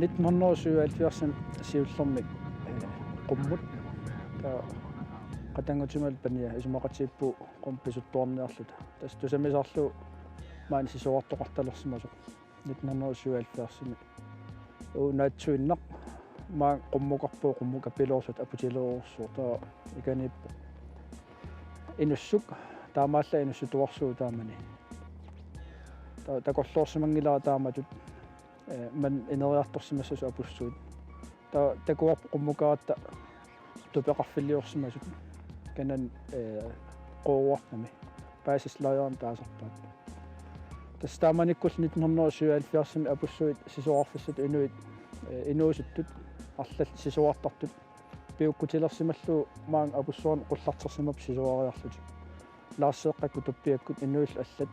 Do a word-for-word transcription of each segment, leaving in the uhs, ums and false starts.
Nitten hundrede og syvoghalvfjerds siullermik, eh, qummut. Taava qatanngutimalu pania isumaqatigiippugut qummut pisuttuarniarluta. Tassa tusarmiisaarlugu maani sisorartoqartalersimasoq nitten hundrede og syvoghalvfjerdsimi. Unaatsuinnaq maanga qummukarpugut, qummut kapiloorluta aputilerusorsuaq, taava ikaniippoq Inussuk, taamaallaat Inussutuarsuup taamani. Taava takorloorsimanngilara taamatut, eh, maani ineriartorsimassasut apussuit. Taava takuarput qummukaratta tupeqarfiliorsimasut. Kanani, eh, Qooruarpumi. Paasis Lajoni taasarpaat. Tassa taamanikkullu nitten hundrede og syvoghalvfjerdsimi apussuit sisorarfissat inuit, eh, inuusuttut, arlallit sisorartartut piukkutilersimallugu maanga apussuarnik qullartersimapput sisorariarlutik. Laarseeqqakkut tuppiakkut inuillu allat.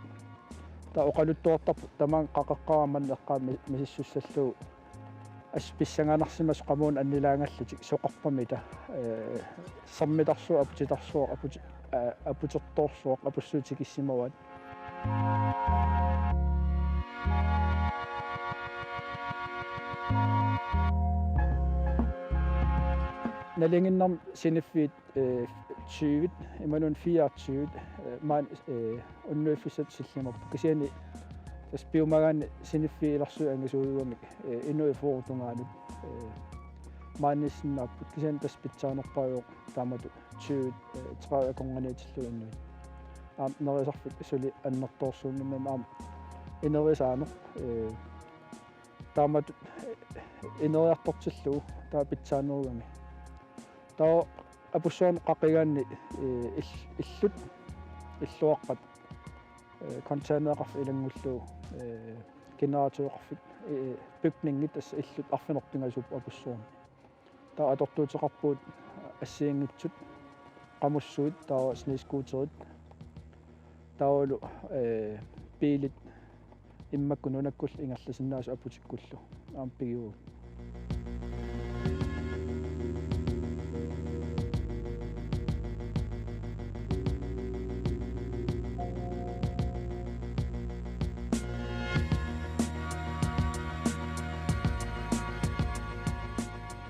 Taava oqaluttuartarput tamaanga qaqeqqaarama eqqaani mi-, misissussallugu assut pissanganarsimasoq qamuuna annilaangallutik soqarpamita, eh, sermitarsuaq, aputertarsuaq, aputi-, eh, aputertoorsuaq, apussuit tikissimavaat. Nalinginnarmi siniffiit, eh, tyve, imaluunniit fireogtyve, eh, maani, eh, unnuiffissatut sillimapput. Kisianni tassa piumagaanni siniffiit ilarsuit angisuujugamik, eh, inuit fyrre tungaanut, eh, maaniissinnaapput. Kisianni tassa pitsaanerpaajuvoq taamatut tyve, eh, tredive akornanniitillugu inuit. Aamma nerisarfik suli annertoorsuummimmi aamma inerisaaneq, eh, taamatut, eh, ineriartortillugu taava pitsaanerugami. Taava apussuarnik qaqigaanni, eh, ill-, illut, illuaqqat, eh, containereqarfik ilanngullugu, eh, generatoreqarfik, eh, bygningit tassa illut arfineq-pingasuupput apussuarni. Taava atortuuteqarpugut assigiinngitsut, qamussuit, taava snescooterit, taavalu, eh, biilit immakkut nunakkullu ingerlasinnaasut aputikkullu aamma pigivugut.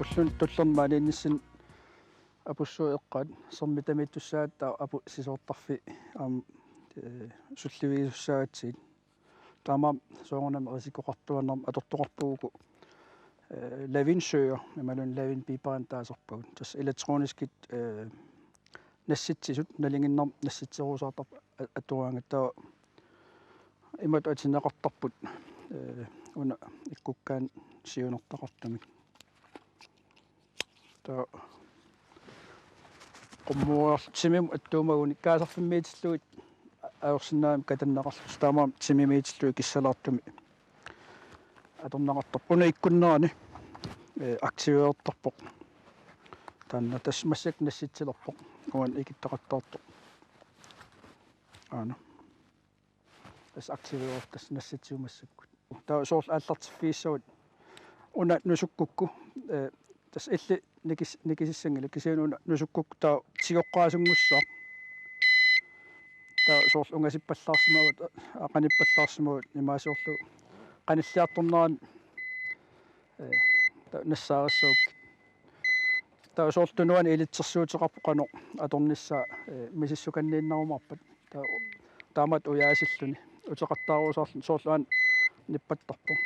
Ulluni tullerni maaniinnissinni apussuit eqqaat, sermitamiittussaagatta aputit sisorartarfiit aamma, eh, sullivigisussaagatsigu. Taamaammat soorunami risikoqartuaannarmat atortoqarpugut uku, eh, lavinsøger, imaluunniit lavinpiberit taasarpagut. Tassa elektroniskit, eh, nassitsisut, nalinginnarmik nassitserusaartarput a-, atuagaangat, taava imatut atineqartarput, eh, una ikkukkaanni siunertaqartumik. Taava qummuariarluta timimut attuumagunik kaasarfimmiitillugit ajorsinnaammat katanneqarlutik, taamaammat timimiitillugit kissalaartumik atorneqartarput. Una ikkunnerani, eh, aktiverertarpoq. Taanna tassa massakkut nassitsilerpoq. Uani ikittaqattaartoq. Aana. Tassa aktivererpoq tassa nassitsivoq massakkut. Taava soorlu aallartiffigissavat una nusukkukku, eh, tassa illit nikis-, nikisissanngilaq, kisianni una nusukkukku taava tigoqqaasunngussaaq. Taava soorlu ungasippallaarsimavat, aa, qanippallaarsimavat, imaasiorlu qanilliartornerani, eh, taava nassaarissavakkit. Taava soorlu tunuani ilitsersuuteqarpoq qanoq atornissaa, eh, misissukanniinnarumaarpat. Taava taamatut ujaasilluni. Uteqattaarusaarluni soorlu aana nippattarpoq.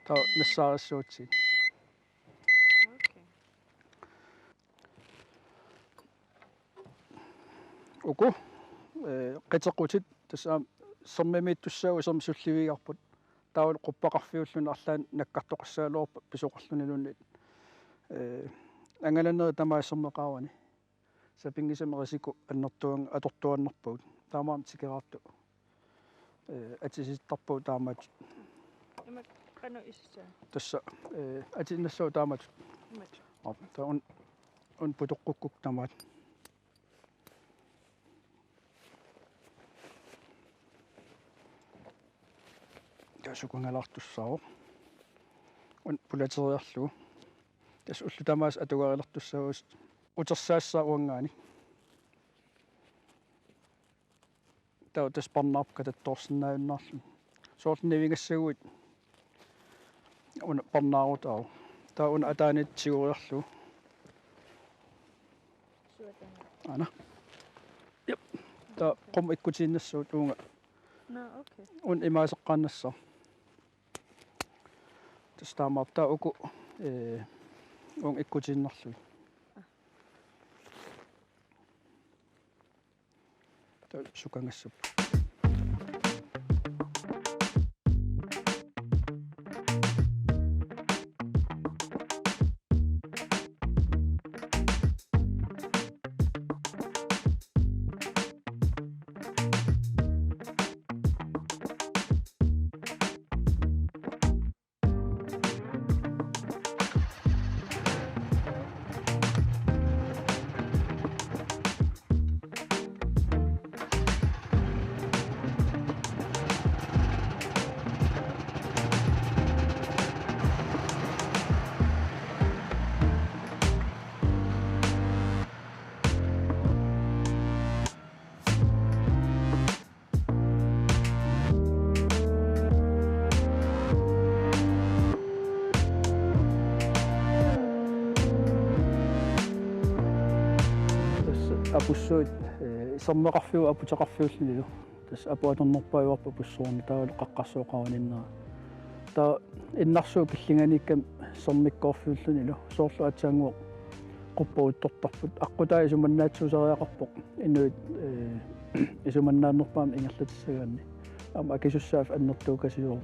Taava nassaarissavakkit. Okay. Uku, eh, qitequtit, tassa aamma sermimiittussaapput, sermit sullivigigaarput. Taavalu quppaqarfiulluni arlaannik nakkartoqassagaluarpat pisoqarluniluunniit. Eh, angalanerit tamaasa sermeqaavani. Sapinngisamik risiko annertuan-, atortuaannarpagut. Taamaammat tikeraartut, eh, atisittarpagut taamatut. Imak qanoq isussavat? Tassa, eh, atinnassavaat taamatut. Imak. Aap, taava un-, Una putoqqukkukku tamaat. Taava sukangalaartussaavoq. Una pulateriarlugu. Tassa ullut tamaasa atugarilertussaavoq, utersaassaaq uanngaanniit. Taava tassa parnaarpoq katattoorsinnaajunnaarluni. Soorlu nivingassaguit una parnaarutaavoq. Taava una ataaniittut tigoriarlugu. Aana. Jep. Taava qummut ikkutiinnassavat uunga. Nå, okay. Una imaaseqqaannassaaq. Tassa taamaappoq, taava uku, ee, uunga ikkutiinnarlugit. Taava sukangassapput. Tassa apussuit, ee, sermeqarfiuvoq aputeqarfiullunilu. Tassa aput atornerpaajuarput apussuarnik, taavalu qaqqarsuup qavaninnera. Taava innarsuup killinganiikkami sermikkoorfiullunilu. Soorlu aatsaannguaq qupperuttortarput. Aqqutaa isumannaatsuusariaqarpoq inuit, ee, isumannaannerpaamik ingerlatissagaanni. Aamma akisussaaffik annertuukasiuvoq.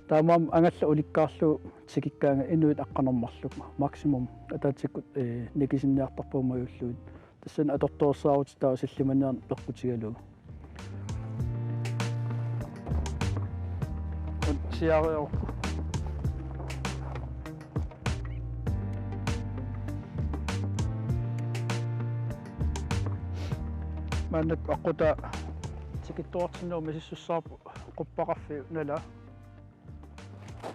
Taamaammat angallat ulikkaarlugu tikikkaangat inuit aqqaneq-marluk. Maksimum ataatsikkut, ee, nikisinniartarpagut majullugit. Tassani atortorissaarutitaavoq sillimaniarneq peqqutigalugu. Siareerukku. Maannakkut aqqutaa tikittuartinnagu misissussaavoq quppaqarfiup nalaa.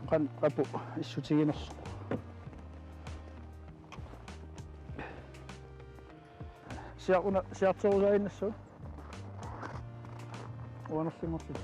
Qanoq aput issutiginersoq. Siaq una, siarterusaaginnassaaq. Uanersinngorlutik.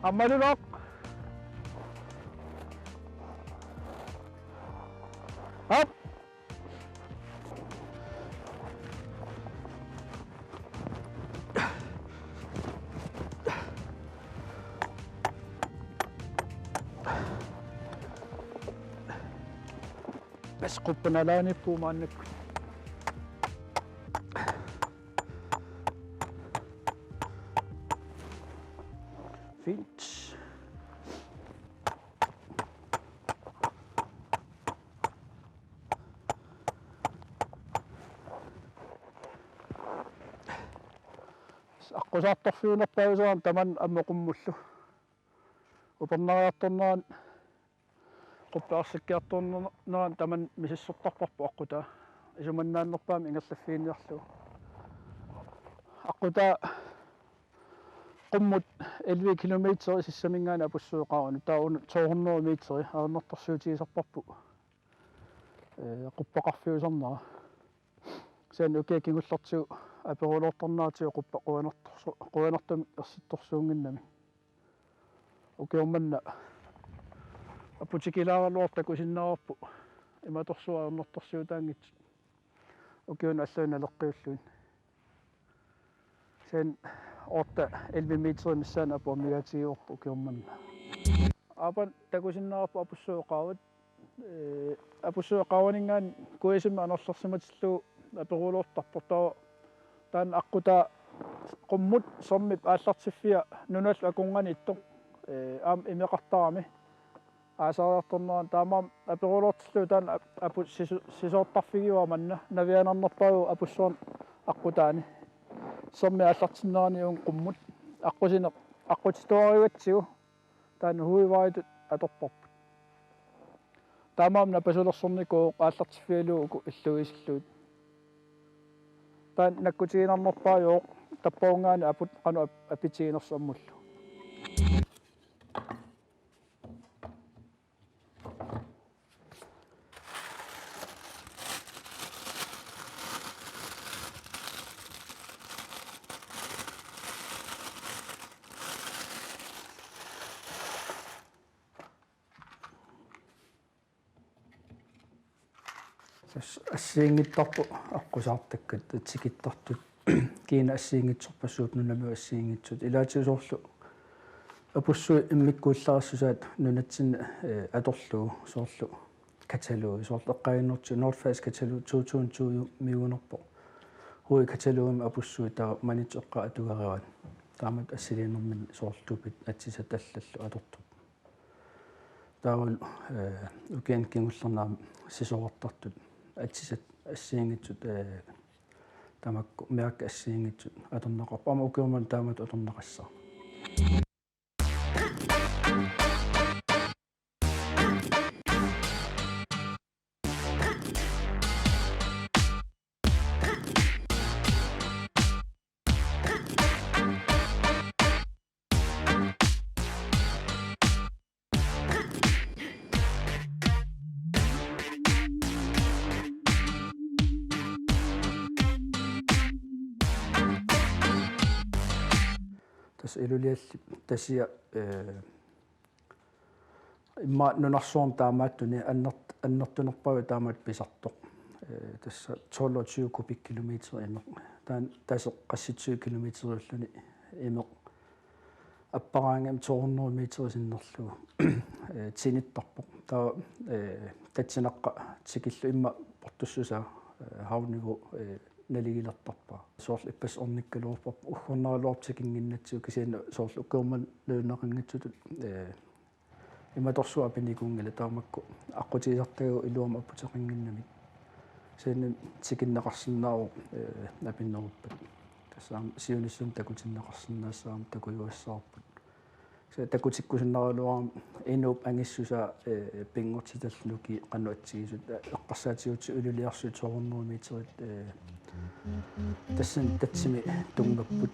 Aammaluloq. Op. Tassa quppa nalaaniippugut maannakkut. Fint. Aqqusaartorfiunerpaajusoq aamma tamanna ammut qummullu. Upernariartornerani, quppeqarsikkiartornerani tamanna misissortarparput aqqutaa. Isumannaannerpaamik ingerlaffiginiarlugu. Aqqutaa qummut elleve kilometer sissaminngaanniit apussuit qaavani. Taava una to hundrede meter ajornartorsiutigisarparput. Ee, quppaqarfiusarnera. Kisianni ukiut kingullertigut aperuloortarneratigut quppa qujanartorsu-, qujanartumik ersittorsuunnginnami. Ukioq manna aputikilaaraluartoq takusinnaavarput imatorsuaq ajornartorsiutaanngitsut. Ukiunut allanut naleqqiullugit. Sen otte elleve meter missaani apuup amigaatigivarput ukioq manna. Aappaa takusinnaavarput apussuit qaavat. Ee, apussuit qaavaninngaanniit Q S M anorlersimatillugu aperuloortarpoq, taava taanna aqqutaa qummut sermip aallartiffia nunallu akornanni ittoq, ee, aamma imeqartarami. aasariartornerani taamaammat aperuloortillugu taanna ap-, aput sisu-, sisoortarfigiuara manna navianarnerpaajuvoq apussuarnik aqqutaani. Sermip aallartinnerani uunga qummut. Aqqusineq aqqutituarigatsigu taanna huivaitut atorparput. Taamaammat napasulersornikuuvoq aallartiffigalugu uku illugisillugit. Taanna nakkutiginarnerpaajuvoq tappavungaani aput qanoq ap-, apitiginersoq ammullu. Tassa assigiinngitsorput aqqusaartakkat tikittartut. Kiinaq assigiinngitsorpassuupput, nunamiut assigiinngitsut. Ilaatigut soorlu apussuit immikkuullarissusaat nunatsinni, eh, atorlugu soorlu katalogi, soorlu eqqaaginnarlugu North Face Catalog to tusind to-miuunerpoq. Hui katalogimi apussuit taava Maniitsoq eqqaa atugarivaat. Taamatut assiliinermini soorlu tupit atsisat allallu atortut. Taavalu, eh, ukiuni kingullerni aamma sisorartartut atsisat assigiinngitsut, eh, tamakku mærkit assigiinngitsut atorneqarput. Aamma ukioq manna taamatut atorneqassaaq. Tassa Iluliallip Tasiaq, eh, immaqa nunarsuarmi taamaattunik annert-, annertunerpaavik taamatut pisartoq. Eh, tassa tolv og tyve kubikkilometer imeq. Taanna taseq qassit syv kilometeriulluni imeq. Apparaangami to hundrede meter sinnerlugu, eh, tinittarpoq. Taava, eh, tatsinaqqa tikillugu immaqa portussusaa, eh, havniveau, eh, naligilertarpaa. Soorlu ippassaq ornikkaluarparput, uggornaraluarpoq tikinnginnatsigu, kisianni soorlu ukioq manna nalunaqanngitsutut, eh, imatorsuaq apinikuunngilaq, taava makku aqqutigisartagaat iluamik aputeqannginnamik. Kisianni tikinneqarsinnaavoq, eh, apinneruppat. Tassa aamma siunissami takutinneqarsinnaassaaq, aamma takujuassavarput. Kisianni takutikkusunnaraluarami inuup angissusaa, eh, pinngortitallu nukiit qanoq atsigisut, eh, eqqarsaatigalugu Iluliarsuit to hundrede meterit, eh, tassani tatsimi tunngapput.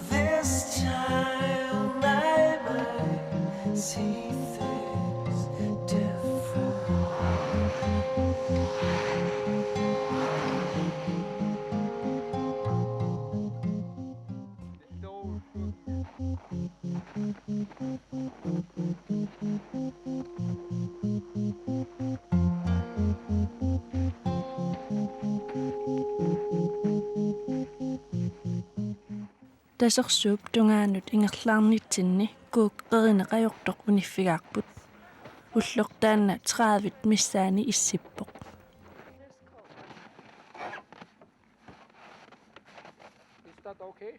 This time I might see things different. Tasersuup tungaanut ingerlaarnitsinni kuuk qerineq ajortoq uniffigaarput. Ulloq taanna tredive missaani issippoq. Is that okay?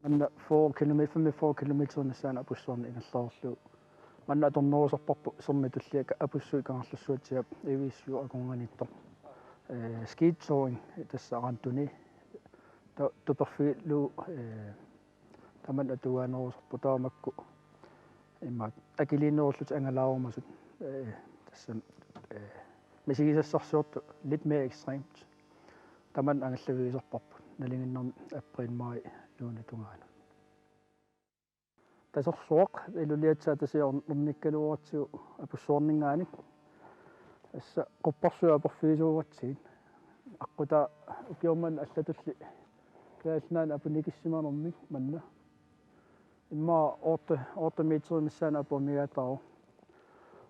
Manna fyrre kilometer, femogfyrre kilometer nassaana apussuarnik ingerlareerlugu. Manna atornerusarparput sermip tullia apussuit Kangerlussuatsiaat Eviussiup akornanniittoq. Eh, skitouring tassa Aranduni. Ta-, tuperfigilu, eh, tamanna atugaanerusarpoq, taava makku immaqa akiliinerullutik angalaarumasut, eh, tassa, eh, misigisassarsiortut lidt mere ekstremt. Tamanna angallavigisarparput nalinginnaasumik april, maj, juunip tungaanut. Tasersuaq iluliatsaat tasiornikkaluaratsigu apussuarninngaanniit. Tassa quppersuit aporfigisooratsigit. Aqqutaa ukiormanna allatulli Kalaallit Nunaanni apunikissimanermik manna. Immaqa otte, otte meterit missaanni apuumigaataavoq.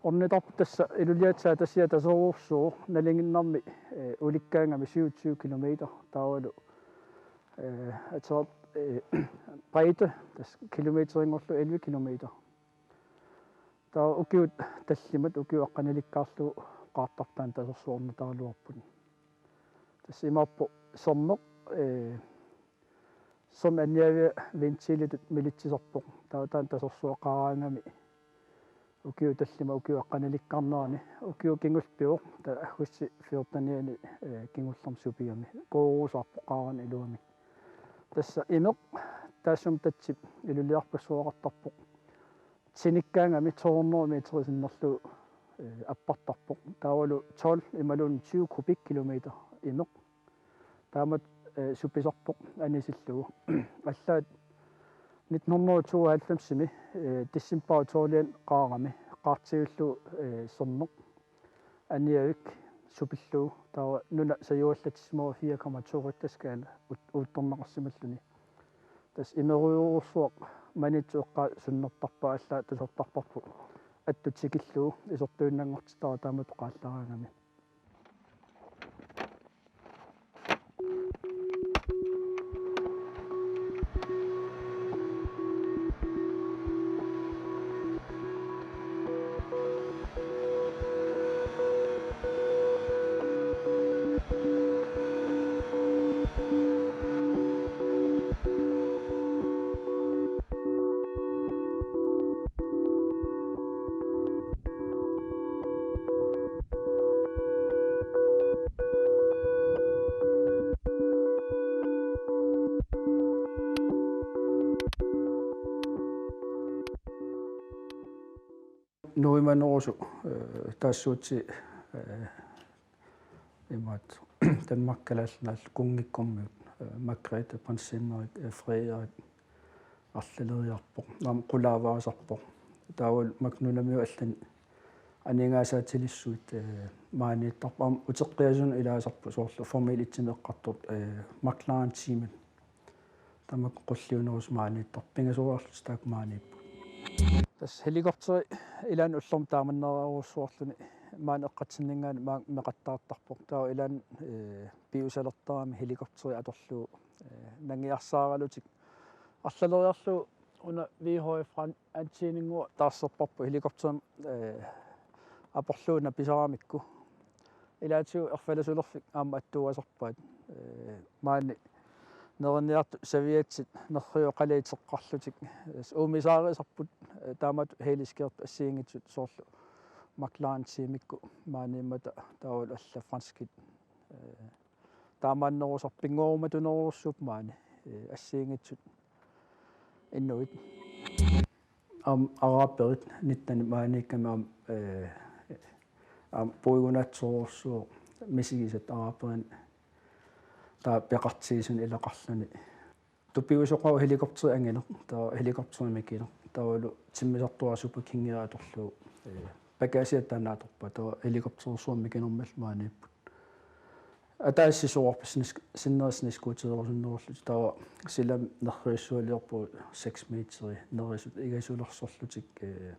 Ornitarput tassa iluliatsaat tasiaq tasersuuvoq nalinginnaasumik, eh, ulikkaangami syvogtyve kilometer taavalu, eh, aterat, eh, bredde tassa kilometerinngorlugu elleve kilometer. Taava ukiut tallimat ukiut aqqanilikkaarlugu qaartarput taanna tasersuarnitaraluarput. Tassa imaappoq sermeq, eh, sermip anniaviat ventilitut militsisarpoq. Taava taanna tasersuaqaraangami ukiut tallimat ukiut aqqanilikkaarnerani ukiut kingulliit pivoq taava aggustip fjortenianni, eh, kingullermik supigami. Kuuruusaarpoq qaarani iluamik. Tassa imeq taassuma tatsip iluliarpassuaqartarpoq. Tinikkaangami to hundrede meter sinnerlugu, eh, appartarpoq. Taavalu tolv imaluunniit tyve kubikkilometer imeq. Taamatut, eh, supisarpoq anisillugu. Allaat nitten hundrede tooghalvfemsimi, eh, decembarip tolvianni qaarami qaartiullu, eh, sermeq anniavik supillugu taava nuna sajuallatsisimavoq fire komma to Richterskala ut-, uuttorneqarsimalluni. Tassa imerujoorsuaq maniitsoq eqqaa sunnertarpaa allaat tasertarparput. Attut tikillugu isertuinnanngortitara taamatut qaallaraangami. Nuimanerusoq, eh, taassuutsi, eh, imaattoq Danmark Kalaallit Nunaat kunngikkormiut, eh, Margrethe, Prins Henrik, eh, Frederik arlaleriarpoq. Aamma qulaavaasarpoq. Taavalu makku nunamiut allanik aningaasaatilissuit, eh, maaniittarput. Aamma uteqqiasunut ilaasarput soorlu Formel et-imi eqqartortut, eh, McLaren-tiimit. Tamakku qulliunerusut maaniittarput, pingasoriarlutik taakku maaniipput. Tassa helikopteri ilaanni ullormut taamanneerujussuarluni maani eqqatsinninngaanniit maanga meqattaartarpoq. Taava ilaanni, eh, piusalertarami helikopteri atorlugu, eh, nangiarsaaralutik arlaleriarlugu una V H F-ran antiininngua taarserparput helikopteri, eh, aporlugu napisaramikku. Ilaatigut erfalasulerfik aamma attuumasarpaat. Eh, maani neriniartut saviatsit nerriuqaliteqqarlutik. Eh, uumisaarisarput, eh, taamatut heliskirtut assigiinngitsut soorlu McLaren-tiimikkut maaniimmata taavalu allat franskit. Eh, taamaannerusarput pinnguarumatunerussuupput maani, eh, assigiinngitsut inuit. Aamma araberit nittenit maaniikkami aamma, eh, aamma puigunaatsorujussuuvoq misigisat araberini taava peqartigisuni ilaqarluni. Tupiusoqaaq helikopteri angineq, taava helikopteri mikineq, taavalu timmisartuaasuppa kingiatorlu, eh, pakaasiat taanna atorpaa, taava helikopterersuarmi mikinermillu maaniipput. Ataaseq sisorarput snes-, sinneri snescootererusunnerullutik, taava silami nerrivissualiorpugut seks meteri, nerisut igasulersorlutik, eh,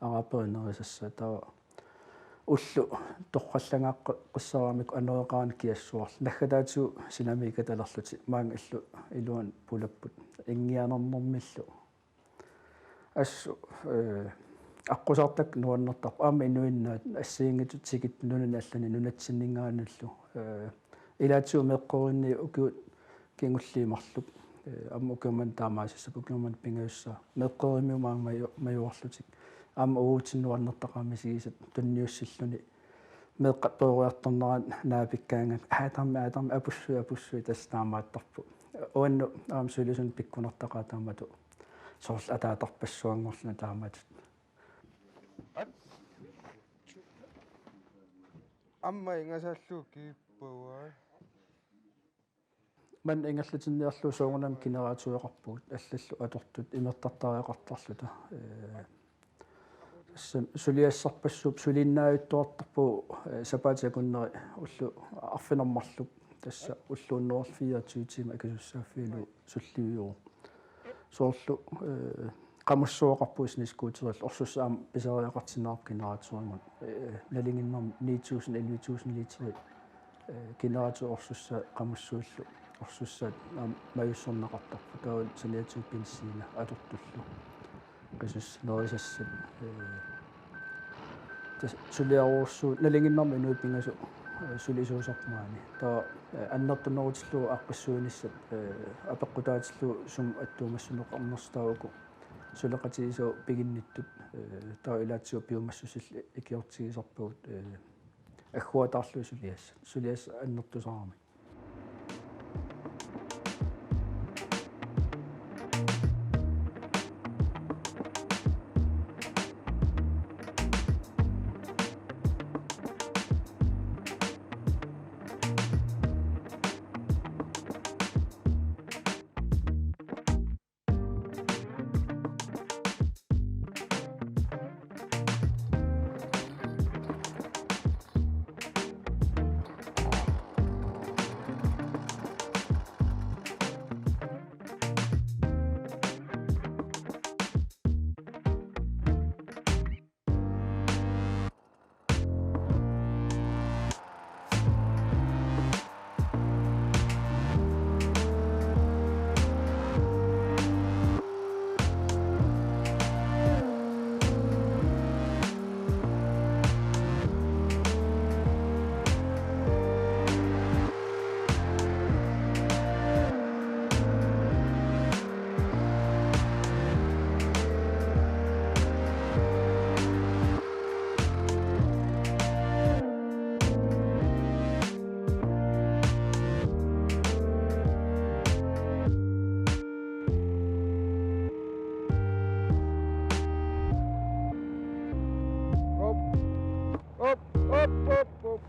araberit nerisassaat, taava ullut torrallangaaqqissaramik anoreqarani kiassuarlu. Naggataatigut silami ikatalerlutik maanga illu iluani pulapput inngianernermillu. Assut, eh, aqqusaartakka nuannertarput aamma inuinnaat assigiinngitsut tikittut nunani allani nunatsinninngaanniillu. Eh, ilaatigut meeqqerinni ukiut kingulliit marluk. Eh, aamma ukiormanna taamaasissappat ukiormanna pingajussaa. Meeqqerimiut maanga maju-, majuarlutik. Aamma uagutsinnut nuannertaqaaq misigisat tunniussilluni. Meeqqat peroriartornerat naapikkaangat. Aatarmi, aatarmi, apussui, apussui, tassa taamaattarpoq. Uannut aamma sulisunut pikkunartaqaaq taamatut. Soorlu ataatarpassuanngorluni taamatut. Aamma ingasaallugu kiippavai. Maanna ingerlatinniarlugu soorunami generaatoreqarpugut allallu atortut imertartariaqartarluta. Ee, tassa suliassarpassuup suliinnaajuttuartarpugut, ee, sapaatip akunneri ulloq arfineq-marluk tassa ulloq hundrede fireogtyve timer akisussaaffigalugu sulliviuvoq. Soorlu, ee, qamussooqarpugut snescooterillu orsussaat aamma pisariaqartinneqarpoq generatorimut. Ee, nalinginnermi ni tusind, elleve tusind literi, ee, generator orsussaat qamussuillu orsussaat aamma majussorneqartarput. Taava saniatigut benzina atortullu. Qisussat, nerisassat, ee, tassa suliarujussuuvoq nalinginnermi inuit pingasut, ee, sulisuusarput maani. Taava, ee, annertunerutillugu aaqqissuinissat, ee, apeqqutaatillugu sumut attuumassuteqarnersoq taava uku suleqatigisavut piginnittut, ee, taava ilaatigut piumassusillit ikiortigisarpagut, ee, agguataarlugit suliassat. Suliassat annertusaramik. Op, op, op, op, op.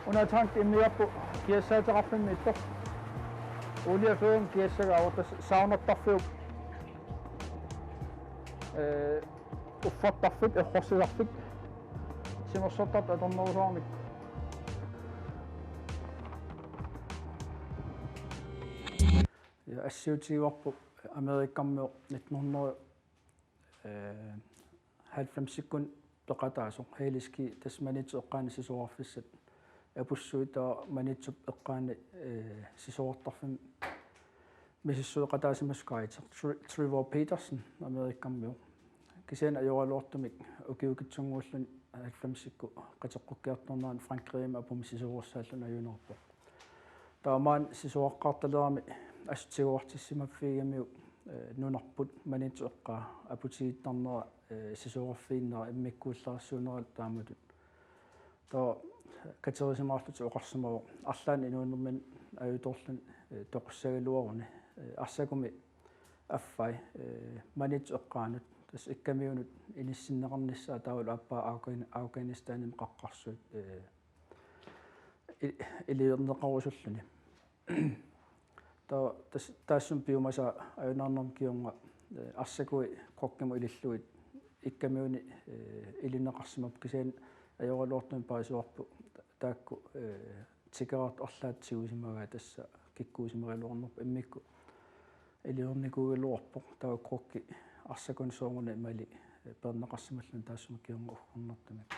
Una tanki immiarpoq kiassaateqarfimmiittoq. Oliefyring kiassagaavoq, tassa saunartarfiup, ee, uffartarfik, errorsisarfik, timersortartut atornerusaramik. Ja, assiutigivarput Amerikkarmiut nitten hundrede, ee, halvfemsikkut peqataasoq, Heli Ski, tassa Maniitsup eqqaani sisorarfissat apussuit, taava Maniitsup eqqaani, ee, sisorartarfimmi misissueqataasimasoq guide, Tre-, Trevor Petersen, Amerikkarmiu. Kisianni ajoraluartumik ukiukitsunnguulluni halvfemsikkut qiteqqukkiartornerani Frankrigimi apummi sisorarsaalluni ajunaarpoq. Taava maani sisoraqqaartalerami assut tiguartissimaffigigamigit, ee, nunarput Maniitsup eqqaa aputigittarnera, ee, sisorarfiginnera immikkuullarissuuneralu taamatut. Taava katerisimaarlutik oqarsimavoq arlaannik inuunerminnik ajutoorluni, ee, toqussagaluaruni, ee, Arsakumi affai, ee, Maniitsup eqqaanut, tassa Ikkamiunut inissinneqarnissaa taavalu aappaa Afghan-, Afghanistanimi qaqqarsuit, ee, i-, iliorneqarusulluni. Taava tas-, taassuma piumasaa ajunaarnermi kingorna, ee, Arsakui Krokimut ilillugit Ikkamiuni, ee, ilineqarsimapput, kisianni ajoraluartumik paasivarput taakku, ee, tikeraartut arlaat tigusimagaat, tassa kikkuusimagaluarnerput immikkut iliornikuugaluarpoq, taava Kroki Arsakunut soorunami malik, ee, peerneqarsimalluni taassuma kingorna uggornartumik.